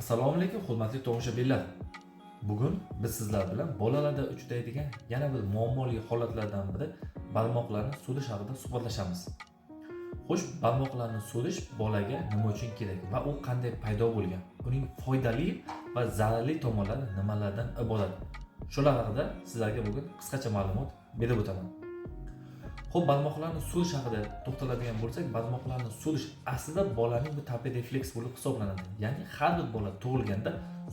Assalomu alaykum, hurmatli tomoshabinlar. Bugun biz sizlar bilan bolalarda uchraydigan yana bir muammoli holatlardan biri barmoqlarni so'rish haqida suhbatlashamiz. Xo'sh, barmoqlarni so'rish bolaga nima uchun kerak va u qanday paydo bo'lgan? Uning foydali va zararli tomonlari nimalardan iborat? Shular haqida sizlarga bugun qisqacha ma'lumot berib o'taman. Xo'p, barmoqlarni so'rish haqida to'xtaladigan bo'lsak, barmoqlarni so'rish aslida bolaning bir tabiiy refleks bo'lib hisoblanadi. Ya'ni har bir bola tug'ilganda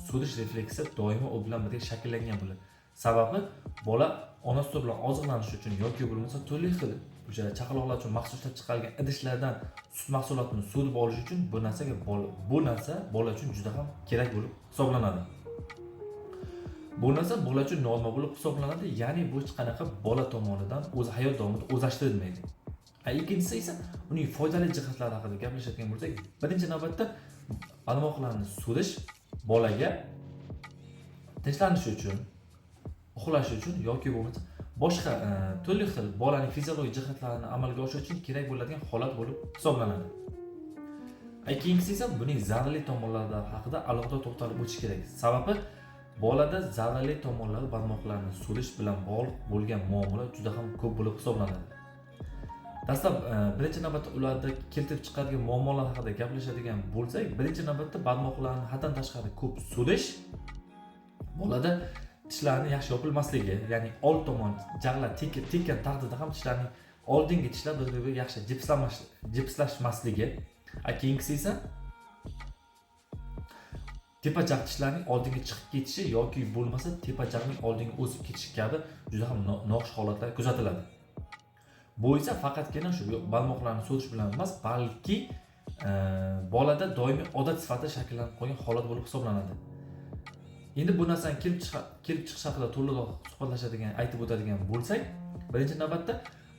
so'rish refleksi doimo u bilan birga shakllangan bo'ladi. Sababi bola ona suti bilan oziqlanish uchun yoki bo'lmasa turli xil o'sha chaqaloqlar uchun maxsus ishlab chiqarilgan idishlardan sut mahsulotini so'rib olish uchun bu narsa bola uchun juda ham kerak bo'lib hisoblanadi. Bu narsa bola uchun norma bo'lib hisoblanadi, ya'ni bu hech qanaqa bola tomonidan o'zi hayot davomida o'zlashtirilmaydi. Ikkinchisi esa uning foydali jihatlari haqida gaplashadigan bo'lsak, birinchi navbatda barmoqlarni so'rish bolaga tinchlanishi uchun, uxlashi uchun yoki bo'lmasa boshqa turli xil bolaning fiziologik jihatlarini amalga oshirish uchun kerak bo'ladigan holat bo'lib hisoblanadi. Keyingisi esa buning zararli tomonlari haqida alohida to'xtalib o'tish kerak. Sababi bolada zararli tomonlari barmoqlarni so'rish bilan bog'liq bo'lgan muammolar juda ham ko'p bo'lib hisoblanadi. Dastlab birinchi navbatda ularda keltirib chiqaradigan muammolar haqida gaplashadigan bo'lsak, birinchi navbatda barmoqlarni haddan tashqari ko'p so'rish bolada tishlarni yaxshi yopilmasligi, ya'ni old tomon jag'lar tekkan taqdirda ham tishlarning oldingi tishlar bir-biriga yaxshi jipslashmasligi. Keyingisi esa tepa jag' tishlarning oldinga chiqib ketishi yoki bo'lmasa tepa jag'ning oldinga o'sib ketishi kabi juda ham noxush holatlar kuzatiladi. Bu esa faqatgina shu barmoqlarni so'rish bilan emas, balki bolada doimiy odat sifatida shakllanib qolgan holat bo'lib hisoblanadi. Endi bu narsani kelib chiqishi haqida to'liqroq suhbatlashadigan, aytib o'tadigan bo'lsak, birinchi navbatda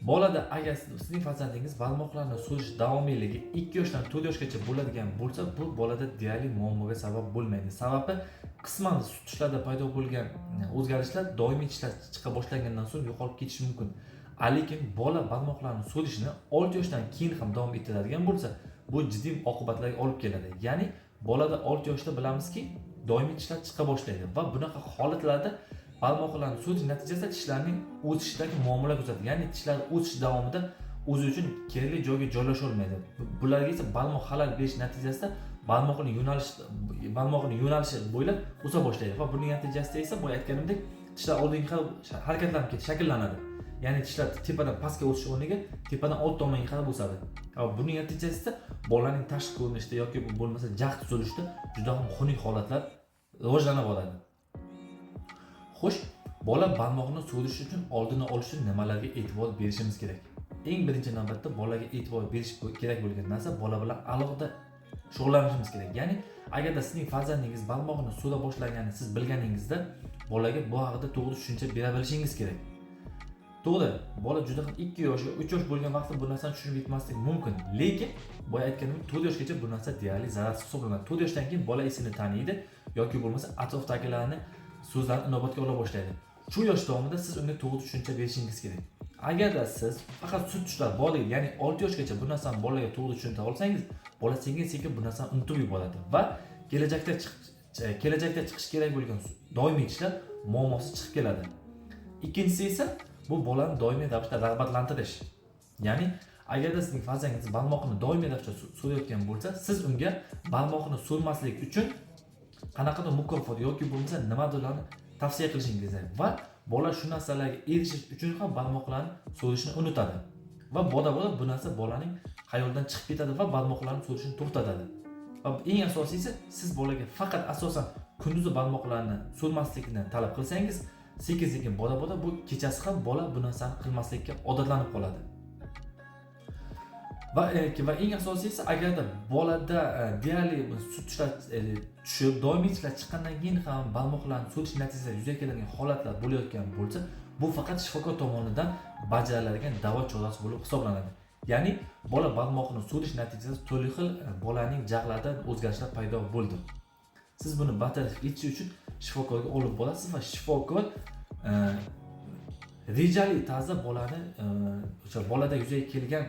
bolada agar sizning farzandingiz barmoqlarni so'rish davomiyligi 2 yoshdan 4 yoshgacha bo'ladigan bo'lsa, bu bolada deyarli muammoga sabab bo'lmaydi. Sababi qisman sut tishlarda paydo bo'lgan o'zgarishlar doimiy tishlar chiqa boshlagandan so'ng yo'qolib ketishi mumkin. Lekin bola barmoqlarni so'rishni 6 yoshdan keyin ham davom ettiradigan bo'lsa, bu jiddiy oqibatlarga olib keladi. Ya'ni bolada 6 yoshda bilamizki, doimiy tishlar chiqa boshlaydi va bunaqa holatlarda barmoqlarni so'rish natijasida tishlarning o'sishidagi muammolar kuzatiladi. Ya'ni tishlar o'sish davomida o'zi uchun kerakli joyga joylasha olmaydi. Bularga esa barmoq xalal berish natijasida barmoqning yo'nalishi bo'ylab o'sa boshlaydi va buning natijasida esa boya aytganimdek tishlar oldinga qarab harakatlanib ketish shakllanadi. Ya'ni tishlar tepadan pastga o'sish o'rniga tepadan old tomonga qarab o'sadi. Va buning natijasida bolaning tashqi ko'rinishida yoki bo'lmasa jag' tuzilishida juda ham xunuk holatlar rivojlana boradi. Xo'sh, bola barmoqni so'rish uchun oldini olish uchun nimalarga e'tibor berishimiz kerak? Eng birinchi navbatda bolaga e'tibor berish kerak bo'lgan narsa bola bilan alohida shug'ullanishimiz kerak. Ya'ni agarda sizning farzandingiz barmog'ini so'ra boshlaganini siz bilganingizda bolaga bu haqida to'g'ri tushuncha bera bilishingiz kerak. To'g'ri, bola juda ham 2 yosh, 3 yosh bo'lgan vaqtda bu narsani tushunib yetmasligi mumkin. Lekin boya aytganimdek 4 yoshgacha bu narsa deyarli zararsiz hisoblanadi. 4 yoshdan keyin bola esini taniydi yoki bo'lmasa atrofdagilarni so'zlarini inobatga ola boshlaydi. Shu yosh davomida siz unga to'g'ri tushuncha berishingiz kerak. Agarda siz faqat sut tishlar borligi, ya'ni 6 yoshgacha bu narsani bolaga to'g'ri tushuntira olsangiz, bola sekin-sekin bu narsani unutib yuboradi va kelajakda chiqishi kerak bo'lgan doimiy tishlar muammosiz chiqib keladi. Ikkinchisi esa bu bolani doimiy ravishda rag'batlantirish. Ya'ni agarda sizning farzandingiz barmoqini doimiy ravishda so'rayotgan bo'lsa, siz unga barmoqini so'rmaslik uchun qanaqadir mukofot yoki bo'lmasa nimadirlarni tavsiya qilishingiz kerak va bola shu narsalarga erishish uchun ham barmoqlarni so'rishni unutadi. Va boda-boda bu narsa bolaning xayolidan chiqib ketadi va barmoqlarni so'rishni to'xtatadi. Va eng asosiysi, siz bolaga faqat asosan kunduzi barmoqlarni so'rmaslikni talab qilsangiz, sekin-sekin boda-boda bu kechasi ham bola bu narsani qilmaslikka odatlanib qoladi. Va eng asosiysi, agarda bolada deyarli sut tishlar tushib, doimiy tishlar chiqqandan keyin ham barmoqlarni so'rish natijasida yuzaga keladigan holatlar bo'layotgan bo'lsa, bu faqat shifokor tomonidan bajariladigan davo chorasi bo'lib hisoblanadi. Ya'ni bola barmoqini so'rish natijasida turli xil bolaning jag'larida o'zgarishlar paydo bo'ldi. Siz buni bartaraf etish uchun shifokorga olib borasiz va shifokor rejali tarzda bolani o'sha bolada yuzaga kelgan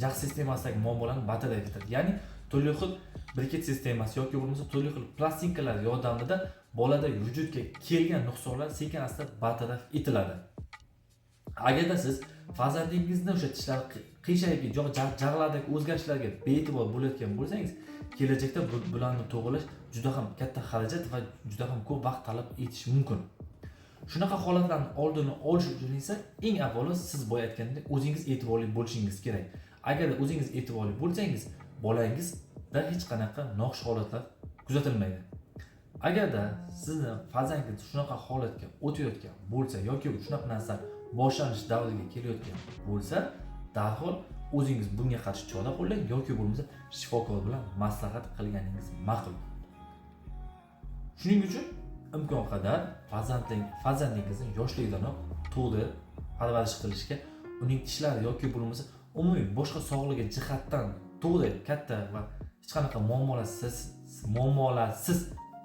jag' sistemasidagi muammolarni bartaraf etadi. Ya'ni turli xil Briket sistemasi yoki bo'lmasa turli xil plastinkalar yordamida bolada vujudga kelgan nuqsonlar sekin asta bartaraf etiladi. Agarda siz farzandingizni o'sha tishlari qiyshayib, jag'lardagi o'zgarishlarga bee'tibor bo'layotgan bo'lsangiz, kelajakda bularni to'g'rilash juda ham katta xarajat va juda ham ko'p vaqt talab etishi mumkin. Shunaqa holatlarni oldini olish uchun esa eng avvalo siz boya aytgandek o'zingiz e'tiborli bo'lishingiz kerak. Agarda o'zingiz e'tiborli bo'lsangiz, bolangizda hech qanaqa noxush holatlar kuzatilmaydi. Agarda sizni farzandingiz shunaqa holatga o'tayotgan bo'lsa yoki shunaqa narsa boshlanish davriga kelayotgan bo'lsa, darhol o'zingiz bunga qarshi chora qo'llang yoki bo'lmasa shifokor bilan maslahat qilganingiz ma'qul. Shuning uchun imkon qadar farzandingizni yoshligidanoq to'g'ri parvarish qilishga, uning tishlari yoki bo'lmasa umumiy boshqa sog'ligi jihatdan to'g'ri, katta va hech qanaqa muammolarsiz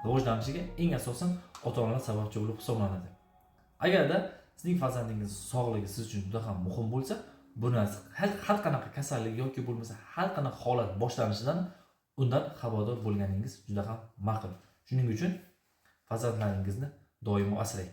rivojlanishiga eng asosan ota-onalar sababchi bo'lib hisoblanadi. Agarda sizning farzandingiz sog'ligi siz uchun juda ham muhim bo'lsa, bu narsa har qanaqa kasallik yoki bo'lmasa har qanaqa holat boshlanishidan undan xabardor bo'lganingiz juda ham ma'qul. Shuning uchun farzandlaringizni doimo asrang.